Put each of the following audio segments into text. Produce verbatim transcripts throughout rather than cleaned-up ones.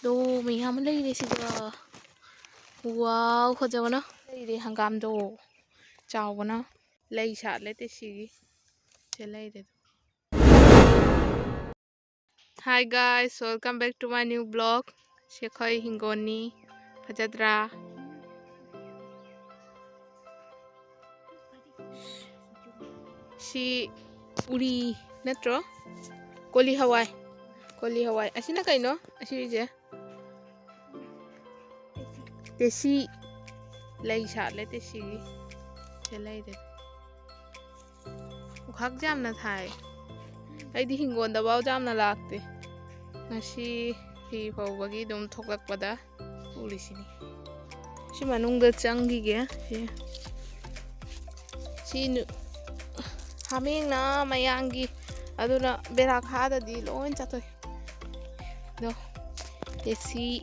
ꯗꯣ ꯃꯌꯥꯝ ꯑꯃ ꯂꯩꯔꯦ ꯁꯤꯗ꯫ ꯋꯥꯎ, ꯐꯖꯕꯅ ꯂꯩꯔꯦ ꯍꯪꯒꯥꯝꯗꯣ꯫ ꯆꯥꯎꯕꯅ ꯂꯩ ꯁꯥꯠꯂꯦ ꯇꯦꯁꯤꯒꯤ꯫ ꯁꯦ ꯂꯩꯔꯦ꯫ Hi guys, welcome back to my new vlog. ꯁꯤ ꯑꯩꯈꯣꯏ ꯍꯤꯡꯒꯣꯜꯅꯤ꯫ ꯐꯖꯗ꯭ꯔꯥ? ꯁꯤ ꯎꯔꯤ ꯅꯠꯇ꯭ꯔꯣ? ꯀꯣꯂꯤ ꯍꯋꯥꯏ꯫ ꯀꯣꯂꯤ ꯍꯋꯥꯏ꯫ ꯑꯁꯤꯅ ꯀꯩꯅꯣ? ꯑꯁꯤꯁꯦ? ꯇꯦꯁꯤ꯫ ꯂꯩ ꯁꯥꯠꯂꯦ ꯇꯦꯁꯤꯒꯤ꯫ ꯁꯦ ꯂꯩꯔꯦ꯫ ꯎꯈꯥꯛꯁꯦ ꯌꯥꯝꯅ ꯊꯥꯏ꯫ ꯑꯩꯗꯤ ꯍꯤꯡꯒꯣꯜꯗꯐꯥꯎ ꯌꯥꯝꯅ ꯂꯥꯛꯇꯦ꯫ ꯉꯁꯤ ꯐꯤ ꯐꯧꯕꯒꯤ ꯑꯗꯨꯝ ꯊꯣꯛꯂꯛꯄꯗ ꯎꯔꯤꯁꯤꯅꯤ꯫ ꯁꯤ ꯃꯅꯨꯡꯗ ꯆꯪꯈꯤꯒꯦ꯫ ꯁꯤ, ꯁꯤ ꯅꯨ-, ꯍꯥꯃꯦꯡꯅ ꯃꯌꯥꯡꯒꯤ, ꯑꯗꯨꯅ ꯕꯦꯔꯥ ꯈꯥꯗꯗꯤ ꯂꯣꯏ ꯆꯥꯊꯣꯛꯏ꯫ ꯑꯗꯣ ꯇꯦꯁꯤ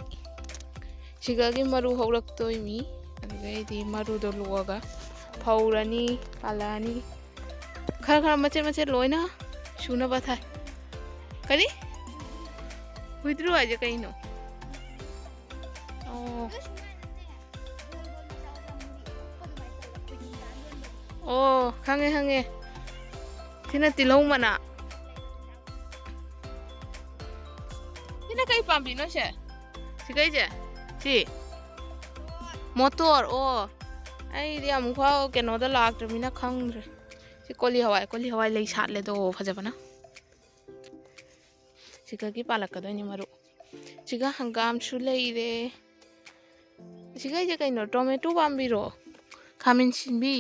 ꯁꯤꯒꯒꯤ ꯃꯔꯨ ꯍꯧꯔꯛꯇꯣꯏꯅꯤ꯫ ꯑꯗꯨꯗꯩꯗꯤ ꯃꯔꯨꯗꯣ ꯂꯣꯛꯑꯒ ꯐꯧꯔꯅꯤ, ꯄꯥꯜꯂꯛꯑꯅꯤ꯫ ꯈꯔ ꯈꯔ ꯃꯆꯦꯠ ꯃꯆꯦꯠ ꯂꯣꯏꯅ ꯁꯨꯅꯕ ꯊꯥꯏ꯫ ꯀꯔꯤ? ꯍꯨꯏꯗ꯭ꯔꯨ ꯍꯥꯏꯁꯦ ꯀꯩꯅꯣ? ꯑꯣ꯫ ꯑꯣ, ꯈꯪꯉꯦ, ꯈꯪꯉꯦ꯫ ꯁꯤꯅ ꯇꯤꯜꯍꯧ ꯃꯅꯥ꯫ ꯁꯤꯅ ꯀꯩ ꯄꯥꯝꯕꯤꯅꯣ ꯁꯦ? ꯁꯤ ꯀꯩꯁꯦ? ꯁꯤ? ꯃꯣꯇꯣꯔ, ꯑꯣ꯫ ꯑꯩꯗꯤ ꯑꯃꯨꯛꯐꯥꯎ ꯀꯩꯅꯣꯗ ꯂꯥꯛꯇ꯭ꯔꯕꯅꯤꯅ ꯈꯪꯗ꯭ꯔꯦ꯫ ꯁꯤ ꯀꯣꯂꯤ ꯍꯋꯥꯏ, ꯀꯣꯂꯤ ꯍꯋꯥꯏ ꯂꯩ ꯁꯥꯠꯂꯦꯗꯣ ꯐꯖꯕꯅ꯫ ꯁꯤꯒꯒꯤ ꯄꯥꯜꯂꯛꯀꯗꯣꯏꯅꯤ ꯃꯔꯨ꯫ ꯁꯤꯒ ꯍꯪꯒꯥꯝꯁꯨ ꯂꯩꯔꯦ꯫ ꯁꯤꯒꯩꯁꯦ ꯀꯩꯅꯣ, ꯇꯣꯃꯦꯇꯣ ꯄꯥꯝꯕꯤꯔꯣ? ꯈꯥꯃꯦꯟ ꯁꯤꯟꯕꯤ?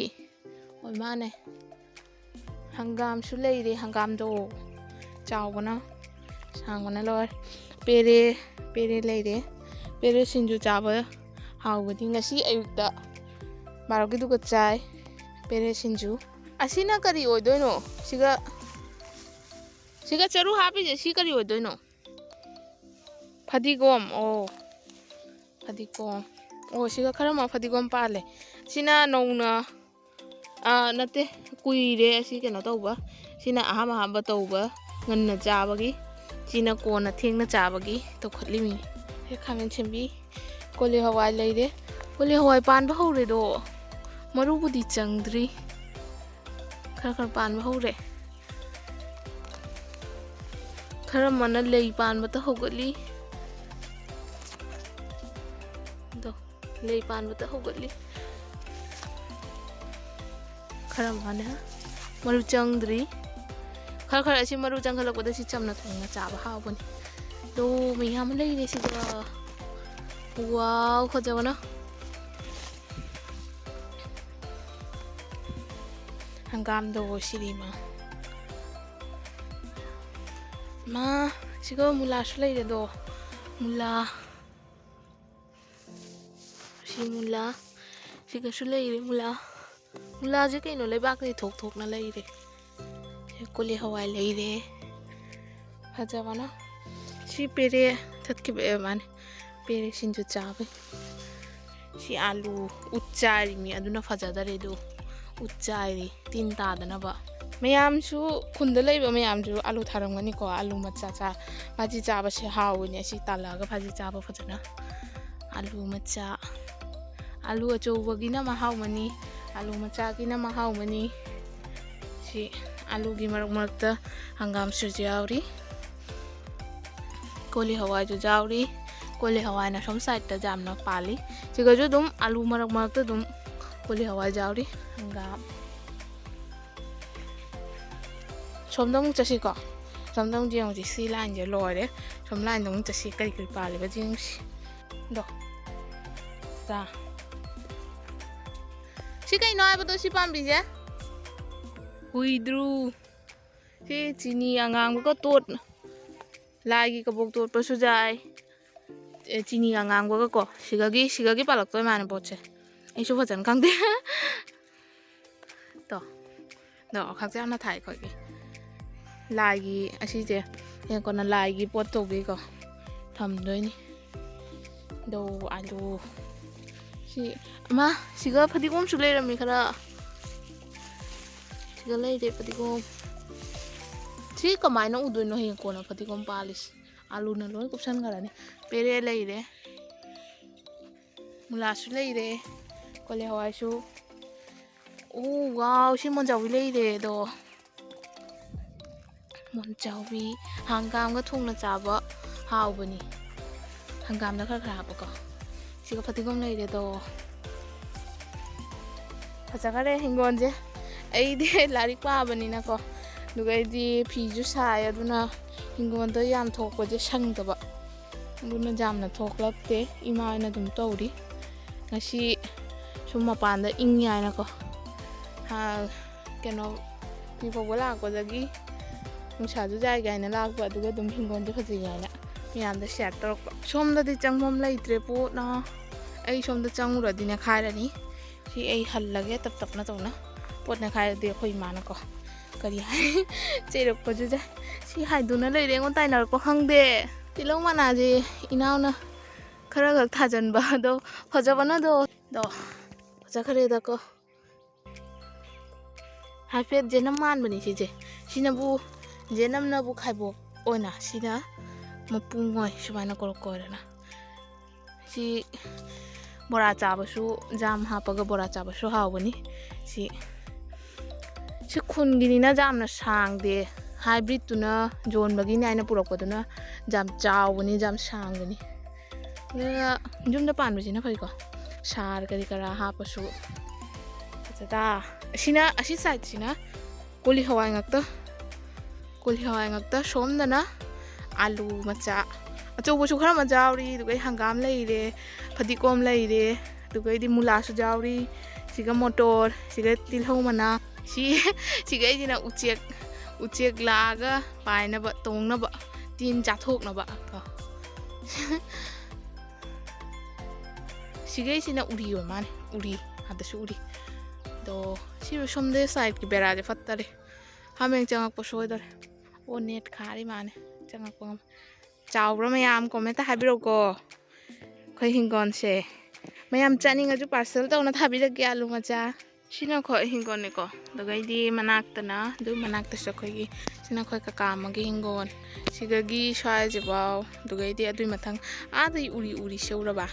ꯑꯣꯏ ꯃꯥꯅꯦ꯫ ꯍꯪꯒꯥꯝꯁꯨ ꯂꯩꯔꯦ, ꯍꯪꯒꯥꯝꯗꯣ ꯆꯥꯎꯕꯅ ꯁꯥꯡꯕꯅ ꯂꯣꯏꯔꯦ꯫ ꯄꯦꯔꯦ, ꯄꯦꯔꯦ ꯂꯩꯔꯦ꯫ ꯄꯦꯔꯦ ꯁꯤꯡꯖꯨ ꯆꯥꯕ ꯍꯥꯎꯕꯗꯤ ꯉꯁꯤ ꯑꯌꯨꯛꯇ ꯃꯥꯔꯣꯛꯀꯤꯗꯨꯒ ꯆꯥꯏ꯫ ꯄꯦꯔꯦ ꯁꯤꯡꯖꯨ꯫ ꯑꯁꯤꯅ ꯀꯔꯤ ꯑꯣꯏꯗꯣꯏꯅꯣ? ꯁꯤꯒ, ꯁꯤꯒ ꯆꯔꯨ ꯍꯥꯞꯄꯤꯁꯦ ꯁꯤ ꯀꯔꯤ ꯑꯣꯏꯗꯣꯏꯅꯣ? ꯐꯗꯤꯒꯣꯝ꯫ ꯑꯣ, ꯐꯗꯤꯒꯣꯝ꯫ ꯑꯣ, ꯁꯤꯒ ꯈꯔ ꯑꯃ ꯐꯗꯤꯒꯣꯝ ꯄꯥꯜꯂꯦ꯫ ꯁꯤꯅ ꯅꯧꯅ, ꯑꯥ, ꯅꯠꯇꯦ, ꯀꯨꯏꯔꯦ ꯑꯁꯤ ꯀꯩꯅꯣ ꯇꯧꯕ꯫ ꯁꯤꯅ ꯑꯍꯥꯝ ꯑꯍꯥꯝꯕ ꯇꯧꯕ, ꯉꯟꯅ ꯆꯥꯕꯒꯤ꯫ ꯁꯤꯅ ꯀꯣꯟꯅ ꯊꯦꯡꯅ ꯆꯥꯕꯒꯤ ꯇꯧꯈꯠꯂꯤꯃꯤ꯫ ꯁꯤ ꯈꯥꯃꯦꯟ ꯁꯦꯝꯕꯤ, ꯀꯣꯂꯤ ꯍꯋꯥꯏ ꯂꯩꯔꯦ꯫ ꯀꯣꯂꯤ ꯍꯋꯥꯏ ꯄꯥꯟꯕ ꯍꯧꯔꯦꯗꯣ, ꯃꯔꯨꯕꯨꯗꯤ ꯆꯪꯗ꯭ꯔꯤ, ꯈꯔ ꯈꯔ ꯄꯥꯟꯕ ꯍꯧꯔꯦ꯫ ꯈꯔ ꯑꯃꯅ ꯂꯩ ꯄꯥꯟꯕꯇ ꯍꯧꯒꯠꯂꯤ꯫ ꯑꯗꯣ ꯂꯩ ꯄꯥꯟꯕꯇ ꯍꯧꯒꯠꯂꯤ꯫ ꯈꯔ ꯑꯃꯅ ꯃꯔꯨ ꯆꯪꯗ꯭ꯔꯤ꯫ ꯈꯔ ꯈꯔ ꯑꯁꯤ ꯃꯔꯨ ꯆꯪꯈꯠꯂꯛꯄꯗ ꯁꯤ ꯆꯝꯅ ꯊꯣꯡꯅ ꯆꯥꯕ ꯍꯥꯎꯕꯅꯤ꯫ ꯑꯗꯣ ꯃꯌꯥꯝ ꯑꯃ ꯂꯩꯔꯦ ꯁꯤꯗ꯫ ꯋꯥꯎ, ꯐꯖꯕꯅ꯫ ꯍꯪꯒꯥꯝꯗꯣ ꯁꯤꯗꯤ ꯃꯥ꯫ ꯃꯥ, ꯁꯤꯒ ꯃꯨꯂꯥꯁꯨ ꯂꯩꯔꯦꯗꯣ꯫ ꯃꯨꯂꯥ꯫ ꯁꯤ ꯃꯨꯂꯥ꯫ ꯁꯤꯒꯁꯨ ꯂꯩꯔꯦ ꯃꯨꯂꯥ꯫ ꯃꯨꯂꯥꯁꯦ ꯀꯩꯅꯣ, ꯂꯩꯕꯥꯛꯇꯗꯤ ꯊꯣꯛ ꯊꯣꯛꯅ ꯂꯩꯔꯦ꯫ ꯁꯤ ꯀꯣꯂꯤ ꯍꯋꯥꯏ ꯂꯩꯔꯦ꯫ ꯐꯖꯕꯅ꯫ ꯁꯤ ꯄꯦꯔꯦ ꯊꯠꯈꯤꯕ, ꯑꯦ, ꯃꯥꯅꯦ꯫ ꯄꯦꯔꯦ ꯁꯤꯡꯖꯨ ꯆꯥꯕꯩ꯫ ꯁꯤ ꯑꯥꯂꯨ ꯎꯠ ꯆꯥꯏꯔꯤꯃꯤ, ꯑꯗꯨꯅ ꯐꯖꯗꯔꯦ ꯑꯗꯨ꯫ ꯎꯠ ꯆꯥꯏꯔꯤ ꯇꯤꯟ ꯇꯥꯗꯅꯕ꯫ ꯃꯌꯥꯝꯁꯨ, ꯈꯨꯟꯗ ꯂꯩꯕ ꯃꯌꯥꯝꯁꯨ ꯑꯥꯂꯨ ꯊꯥꯔꯝꯒꯅꯤꯀꯣ꯫ ꯑꯥꯂꯨ ꯃꯆꯥ ꯆꯥ-, ꯃꯥꯗꯤ ꯆꯥꯕꯁꯦ ꯍꯥꯎꯕꯅꯦ꯫ ꯑꯁꯤ ꯇꯥꯜꯂꯛꯑꯒ ꯐꯥꯖꯤ ꯆꯥꯕ ꯐꯖꯅ꯫ ꯑꯥꯂꯨ ꯃꯆꯥ꯫ ꯑꯥꯂꯨ ꯑꯆꯧꯕꯒꯤꯅ ꯃꯍꯥꯎ ꯑꯃꯅꯤ, ꯑꯥꯂꯨ ꯃꯆꯥꯒꯤꯅ ꯃꯍꯥꯎ ꯑꯃꯅꯤ꯫ ꯁꯤ ꯑꯥꯂꯨꯒꯤ ꯃꯔꯛ ꯃꯔꯛꯇ ꯍꯪꯒꯥꯝꯁꯨ ꯌꯥꯎꯔꯤ, ꯀꯣꯂꯤ ꯍꯋꯥꯏꯁꯨ ꯌꯥꯎꯔꯤ꯫ ꯀꯣꯂꯤ ꯍꯋꯥꯏꯅ ꯁꯣꯝ ꯁꯥꯏꯗꯇ ꯌꯥꯝꯅ ꯄꯥꯜꯂꯤ꯫ ꯁꯤꯒꯁꯨ ꯑꯗꯨꯝ ꯑꯥꯂꯨ ꯃꯔꯛ ꯃꯔꯛꯇ ꯑꯗꯨꯝ ꯀꯣꯂꯤ ꯍꯋꯥꯏ ꯌꯥꯎꯔꯤ꯫ ꯍꯪꯒꯥꯝ꯫ ꯁꯣꯝꯗ ꯑꯃꯨꯛ ꯆꯠꯁꯤꯀꯣ꯫ ꯁꯣꯝꯗ ꯑꯃꯨꯛ ꯌꯦꯡꯉꯨꯁꯤ꯫ ꯁꯤ ꯂꯥꯏꯟꯁꯦ ꯂꯣꯏꯔꯦ꯫ ꯁꯣꯝ ꯂꯥꯏꯟꯗ ꯑꯃꯨꯛ ꯆꯠꯁꯤ꯫ ꯀꯔꯤ ꯀꯔꯤ ꯄꯥꯜꯂꯤꯕ ꯌꯦꯡꯁꯤ꯫ ꯑꯗꯣ꯫ ꯆꯥ꯫ ꯁꯤ ꯀꯩꯅꯣ ꯍꯥꯏꯕꯗꯣ, ꯁꯤ ꯄꯥꯝꯕꯤꯁꯦ? ꯍꯨꯏꯗ꯭ꯔꯨ꯫ ꯁꯤ ꯆꯤꯅꯤ ꯑꯉꯥꯡꯕꯒ ꯇꯣꯠ-, ꯂꯥꯏꯒꯤ ꯀꯕꯣꯛ ꯇꯣꯠꯄꯁꯨ ꯌꯥꯏ꯫ ꯑꯦ, ꯆꯤꯅꯤ ꯑꯉꯥꯡꯕꯒ ꯀꯣ, ꯁꯤꯒꯒꯤ, ꯁꯤꯒꯒꯤ ꯄꯥꯜꯂꯛꯇꯣꯏ ꯃꯥꯅꯦ ꯄꯣꯠꯁꯦ꯫ ꯑꯩꯁꯨ ꯐꯖꯅ ꯈꯪꯗꯦ꯫ ꯇꯣ꯫ ꯑꯗꯣ ꯈꯛꯁꯦ ꯌꯥꯝꯅ ꯊꯥꯏ ꯑꯩꯈꯣꯏꯒꯤ꯫ ꯂꯥꯏꯒꯤ ꯑꯁꯤꯁꯦ ꯍꯌꯦꯡ ꯀꯣꯟꯅ ꯂꯥꯏꯒꯤ ꯄꯣꯠ ꯇꯧꯕꯒꯤꯀꯣ ꯊꯝꯗꯣꯏꯅꯤ꯫ ꯑꯗꯣ ꯑꯂꯨ꯫ ꯁꯤ, ꯑꯃ, ꯁꯤꯒ ꯐꯗꯤꯒꯣꯝꯁꯨ ꯂꯩꯔꯝꯃꯤ ꯈꯔ꯫ ꯁꯤꯒ ꯂꯩꯔꯦ ꯐꯗꯤꯒꯣꯝ꯫ ꯁꯤ ꯀꯃꯥꯏꯅ ꯎꯗꯣꯏꯅꯣ ꯍꯌꯦꯡ ꯀꯣꯟꯅ ꯐꯗꯤꯒꯣꯝ ꯄꯥꯜꯂꯤꯁꯦ? ꯑꯥꯂꯨꯅ ꯂꯣꯏ ꯀꯨꯞꯁꯟꯈ꯭ꯔꯅꯤ꯫ ꯄꯦꯔꯦ ꯂꯩꯔꯦ, ꯃꯨꯂꯥꯁꯨ ꯂꯩꯔꯦ, ꯀꯣꯂꯤ ꯍꯋꯥꯏꯁꯨ꯫ ꯎ, ꯋꯥꯎ, ꯁꯤ ꯃꯣꯟꯖꯥꯎꯕꯤ ꯂꯩꯔꯦ ꯑꯗꯣ꯫ ꯃꯣꯟꯖꯥꯎꯕꯤ ꯍꯪꯒꯥꯝꯒ ꯊꯣꯡꯅ ꯆꯥꯕ ꯍꯥꯎꯕꯅꯤ꯫ ꯍꯪꯒꯥꯝꯗ ꯈꯔ ꯈꯔ ꯍꯥꯞꯄꯀꯣ꯫ ꯁꯤꯒ ꯐꯗꯤꯒꯣꯝ ꯂꯩꯔꯦꯗꯣ꯫ ꯐꯖꯈꯔꯦ ꯍꯤꯡꯒꯣꯜꯁꯦ꯫ ꯑꯩꯗꯤ ꯂꯥꯏꯔꯤꯛ ꯄꯥꯕꯅꯤꯅꯀꯣ, ꯑꯗꯨꯒ ꯑꯩꯗꯤ ꯐꯤꯁꯨ ꯁꯥꯏ, ꯑꯗꯨꯅ ꯍꯤꯡꯒꯣꯜꯗ ꯌꯥꯝ ꯊꯣꯛꯄꯁꯦ ꯁꯪꯗꯕ, ꯑꯗꯨꯅ ꯌꯥꯝꯅ ꯊꯣꯛꯂꯛꯇꯦ꯫ ꯏꯃꯥ ꯍꯣꯏꯅ ꯑꯗꯨꯝ ꯇꯧꯔꯤ꯫ ꯉꯁꯤ ꯁꯨꯝ ꯃꯄꯥꯟꯗ ꯏꯪꯉꯤ ꯍꯥꯏꯅꯀꯣ, ꯍꯥ, ꯀꯩꯅꯣ, ꯐꯤ ꯐꯧꯕ ꯂꯥꯛꯄꯗꯒꯤ ꯅꯨꯡꯁꯥꯁꯨ ꯌꯥꯏ ꯀꯥꯏꯅ ꯂꯥꯛꯄ, ꯑꯗꯨꯒ ꯑꯗꯨꯝ ꯍꯤꯡꯒꯣꯜꯁꯦ ꯐꯖꯩ ꯍꯥꯏꯅ ꯃꯌꯥꯝꯗ ꯁꯤꯌꯔ ꯇꯧꯔꯛꯄ꯫ ꯁꯣꯝꯗꯗꯤ ꯆꯪꯐꯝ ꯂꯩꯇ꯭ꯔꯦ ꯄꯣꯠꯅ꯫ ꯑꯩ ꯁꯣꯝꯗ ꯆꯪꯉꯨꯔꯗꯤ ꯅꯦꯈꯥꯏꯔꯅꯤ꯫ ꯁꯤ ꯑꯩ ꯍꯜꯂꯒꯦ ꯇꯞ ꯇꯞꯅ ꯇꯧꯅ꯫ ꯄꯣꯠ ꯅꯦꯈꯥꯏꯔꯗꯤ ꯑꯩꯈꯣꯏ ꯏꯃꯥꯅꯀꯣ ꯀꯔꯤ ꯍꯥꯏ? ꯆꯩꯔꯛꯄꯁꯤꯗ꯫ ꯁꯤ ꯍꯥꯏꯗꯨꯅ ꯂꯩꯔꯦ, ꯑꯩꯉꯣꯟꯗ ꯇꯥꯏꯅꯔꯛꯄ ꯈꯪꯗꯦ꯫ ꯇꯤꯜꯍꯧ ꯃꯅꯥꯁꯦ ꯏꯅꯥꯎꯅ ꯈꯔ ꯈꯛ ꯊꯥꯖꯤꯟꯕ ꯑꯗꯣ, ꯐꯖꯕꯅꯗꯣ꯫ ꯑꯗꯣ ꯐꯖꯈ꯭ꯔꯦꯗꯀꯣ꯫ ꯍꯥꯏꯐꯦꯠ ꯖꯦꯅꯝ ꯃꯥꯟꯕꯅꯤ ꯁꯤꯁꯦ꯫ ꯁꯤꯅꯕꯨ, ꯖꯦꯅꯝꯅꯕꯨ ꯈꯥꯏꯕꯣꯛ ꯑꯣꯏꯅ, ꯁꯤꯅ ꯃꯄꯨꯡ ꯑꯣꯏ, ꯁꯨꯃꯥꯏꯅ ꯀꯣꯔ ꯀꯣꯔꯅ꯫ ꯁꯤ ꯕꯣꯔꯥ ꯆꯥꯕꯁꯨ, ꯖꯥꯝ ꯍꯥꯞꯄꯒ ꯕꯣꯔꯥ ꯆꯥꯕꯁꯨ ꯍꯥꯎꯕꯅꯤ꯫ ꯁꯤ, ꯁꯤ ꯈꯨꯟꯒꯤꯅꯤꯅ ꯌꯥꯝꯅ ꯁꯥꯡꯗꯦ, ꯍꯥꯏꯕ꯭ꯔꯤꯠꯇꯨꯅ ꯌꯣꯟꯕꯒꯤꯅꯤ ꯍꯥꯏꯅ ꯄꯨꯔꯛꯄꯗꯨꯅ ꯌꯥꯝ ꯆꯥꯎꯕꯅꯤ, ꯌꯥꯝ ꯁꯥꯡꯕꯅꯤ꯫ ꯑꯗꯨꯅ ꯌꯨꯝꯗ ꯄꯥꯟꯕꯁꯤꯅ ꯐꯩꯀꯣ, ꯁꯥꯔ ꯀꯔꯤ ꯀꯔꯥ ꯍꯥꯞꯄꯁꯨ꯫ ꯐꯖꯗ꯫ ꯑꯁꯤꯅ, ꯑꯁꯤ ꯁꯥꯏꯠꯁꯤꯅ ꯀꯣꯂꯤ ꯍꯋꯥꯏ ꯉꯥꯛꯇ, ꯀꯣꯂꯤ ꯍꯋꯥꯏ ꯉꯥꯛꯇ꯫ ꯁꯣꯝꯗꯅ ꯑꯥꯂꯨ ꯃꯆꯥ, ꯑꯆꯧꯕꯁꯨ ꯈꯔ ꯃꯆꯥ ꯌꯥꯎꯔꯤ, ꯑꯗꯨꯒ ꯑꯩ ꯍꯪꯒꯥꯝ ꯂꯩꯔꯦ, ꯐꯗꯤꯒꯣꯝ ꯂꯩꯔꯦ, ꯑꯗꯨꯒ ꯑꯩꯗꯤ ꯃꯨꯂꯥꯁꯨ ꯌꯥꯎꯔꯤ, ꯁꯤꯒ ꯃꯣꯇꯣꯔ, ꯁꯤꯒ ꯇꯤꯜꯍꯧ ꯃꯅꯥ, ꯁꯤ, ꯁꯤꯒꯩꯁꯤꯅ ꯎꯆꯦꯛ, ꯎꯆꯦꯛ ꯂꯥꯛꯑꯒ ꯄꯥꯏꯅꯕ, ꯇꯣꯡꯅꯕ, ꯇꯤꯟ ꯆꯥꯊꯣꯛꯅꯕ ꯀꯣ꯫ ꯁꯤꯒꯩꯁꯤꯅ ꯎꯔꯤ ꯑꯣꯏ ꯃꯥꯅꯦ, ꯎꯔꯤ, ꯑꯗꯁꯨ ꯎꯔꯤ꯫ ꯑꯗꯣ ꯁꯤ ꯁꯣꯝꯗ ꯁꯥꯏꯠꯀꯤ ꯕꯦꯔꯥꯁꯦ ꯐꯠꯇꯔꯦ, ꯍꯥꯃꯦꯡ ꯆꯪꯉꯛꯄ ꯁꯣꯏꯗꯔꯦ꯫ ꯑꯣ, ꯅꯦꯠ ꯈꯥꯔꯤ ꯃꯥꯅꯦ, ꯆꯪꯉꯛꯄ ꯉꯝ-, ꯆꯥꯎꯕ꯭ꯔꯥ ꯃꯌꯥꯝ ꯀꯣꯃꯦꯟꯇ ꯍꯥꯏꯕꯤꯔꯛꯎꯀꯣ꯫ ꯑꯩꯈꯣꯏ ꯍꯤꯡꯒꯣꯜꯁꯦ ꯃꯌꯥꯝ ꯆꯥꯅꯤꯡꯉꯁꯨ ꯄꯥꯔꯁꯦꯜ ꯇꯧꯅ ꯊꯥꯕꯤꯔꯛꯀꯦ, ꯑꯥꯂꯨ ꯃꯆꯥ꯫ ꯁꯤꯅ ꯑꯩꯈꯣꯏ ꯍꯤꯡꯒꯣꯜꯅꯤꯀꯣ꯫ ꯑꯗꯨꯒꯩꯗꯤ ꯃꯅꯥꯛꯇꯅ, ꯑꯗꯨ ꯃꯅꯥꯛꯇꯁꯨ ꯑꯩꯈꯣꯏꯒꯤ, ꯁꯤꯅ ꯑꯩꯈꯣꯏ ꯀꯀꯥ ꯑꯃꯒꯤ ꯍꯤꯡꯒꯣꯜ꯫ ꯁꯤꯗꯒꯤ ꯁ꯭ꯋꯥꯏꯁꯤꯐꯥꯎ, ꯑꯗꯨꯒꯩꯗꯤ ꯑꯗꯨꯏ ꯃꯊꯪ ꯑꯥꯗ ꯎꯔꯤ ꯎꯔꯤ ꯁꯦ ꯎꯔꯕ,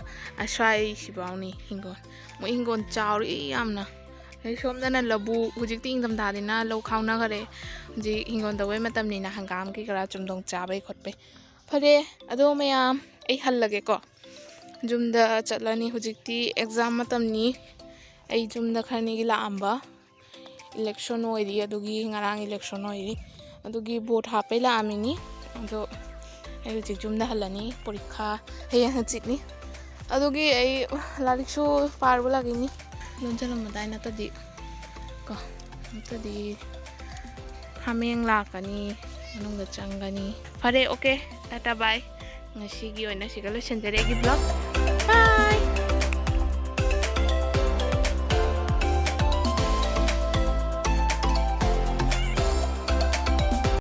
ꯑꯁ꯭ꯋꯥꯏꯁꯤꯐꯥꯎꯅꯤ ꯍꯤꯡꯒꯣꯜ꯫ ꯃꯣꯏ ꯍꯤꯡꯒꯣꯜ ꯆꯥꯎꯔꯤ ꯌꯥꯝꯅ꯫ ꯑꯗꯩ ꯁꯣꯝꯗꯅ ꯂꯧꯕꯨꯛ, ꯍꯧꯖꯤꯛꯇꯤ ꯏꯪꯊꯝꯊꯥꯅꯤꯅ ꯂꯧ ꯈꯥꯎꯅꯈꯔꯦ꯫ ꯍꯧꯖꯤꯛ ꯍꯤꯡꯒꯣꯜ ꯇꯧꯕꯩ ꯃꯇꯝꯅꯤꯅ ꯍꯪꯒꯥꯝ ꯀꯩꯀꯔꯥ ꯆꯨꯝꯗꯣꯡ ꯆꯥꯕꯩ ꯈꯣꯠꯄꯩ꯫ ꯐꯔꯦ, ꯑꯗꯣ ꯃꯌꯥꯝ, ꯑꯩ ꯍꯜꯂꯒꯦꯀꯣ꯫ ꯌꯨꯝꯗ ꯆꯠꯂꯅꯤ꯫ ꯍꯧꯖꯤꯛꯇꯤ ꯑꯦꯛꯖꯥꯝ ꯃꯇꯝꯅꯤ꯫ ꯑꯩ ꯌꯨꯝꯗ ꯈꯔꯅꯤꯒꯤ ꯂꯥꯛꯑꯝꯕ꯫ ꯏꯂꯦꯛꯁꯟ ꯑꯣꯏꯔꯤ, ꯑꯗꯨꯒꯤ ꯉꯔꯥꯡ ꯏꯂꯦꯛꯁꯟ ꯑꯣꯏꯔꯤ, ꯑꯗꯨꯒꯤ ꯚꯣꯠ ꯍꯥꯞꯄꯩ ꯂꯥꯛꯑꯝꯃꯤꯅꯤ꯫ ꯑꯗꯣ ꯑꯩ ꯍꯧꯖꯤꯛ ꯌꯨꯝꯗ ꯍꯜꯂꯅꯤ꯫ ꯄꯔꯤꯈꯥ ꯍꯌꯦꯡ ꯍꯪꯆꯤꯠꯅꯤ꯫ ꯑꯗꯨꯒꯤ ꯑꯩ ꯂꯥꯏꯔꯤꯛꯁꯨ ꯄꯥꯔꯨꯕ ꯂꯥꯛꯏꯅꯤ꯫ ꯂꯣꯟꯁꯤꯜꯂꯝꯃꯗꯥꯏ ꯅꯠꯇꯗꯤ ꯀꯣ, ꯅꯠꯇꯗꯤ ꯍꯥꯃꯦꯡ ꯂꯥꯛꯀꯅꯤ, ꯃꯅꯨꯡꯗ ꯆꯪꯒꯅꯤ꯫ ꯐꯔꯦ, ꯑꯣꯀꯦ, ꯇꯥꯇꯥ ꯕꯥꯏ꯫ ꯉꯁꯤꯒꯤ ꯑꯣꯏꯅ ꯁꯤꯒ ꯂꯣꯏꯁꯤꯟꯖꯔꯦ ꯑꯩꯒꯤ ꯕ꯭ꯂꯣꯒ꯫